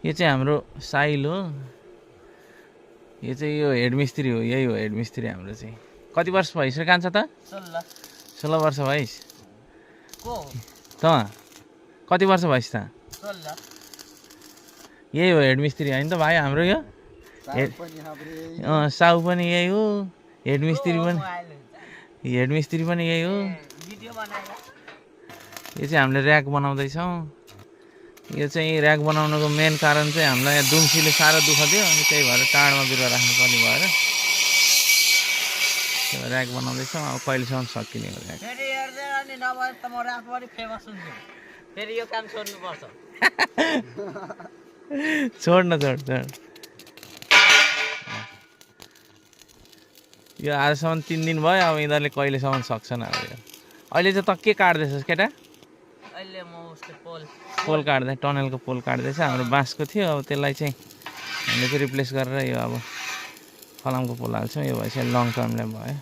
यो चाहिँ हाम्रो साइल हो। यो चाहिँ यो हेडमिस्त्री हो, यही हो हेडमिस्त्री हाम्रो चाहिँ। कति वर्ष भइसक्यो कान्छ त? 16 वर्ष भइस त? कति वर्ष भइस त? 16 यही हो हेडमिस्त्री होइन त भाइ हाम्रो यो? साउ पनि यही हो, हेडमिस्त्री पनि यही हो। यो चाहिँ हामीले ऱ्याक बनाउँदैछौँ। यो चाहिँ ऱ्याक बनाउनुको मेन कारण चाहिँ हामीलाई यहाँ दुम्सीले साह्रो दुःख दियो, अनि त्यही भएर टाढमा बिरुवा राख्नुपर्ने भएर ऱ्याक बनाउँदैछौँ। अब कहिलेसम्म सकिने हो ऱ्याक? छोड यो आजसम्म 3 दिन भयो। अब यिनीहरूले कहिलेसम्म सक्छन् अब यो। अहिले चाहिँ त के काट्दैछस् केटा? अहिले म उसको पोल काट्दै, टनलको पोल काट्दैछ। हाम्रो बाँसको थियो, अब त्यसलाई चाहिँ हामीले चाहिँ रिप्लेस गरेर यो अब फलामको पोल हाल्छौँ। यो भएपछि लङ टर्मलाई भयो।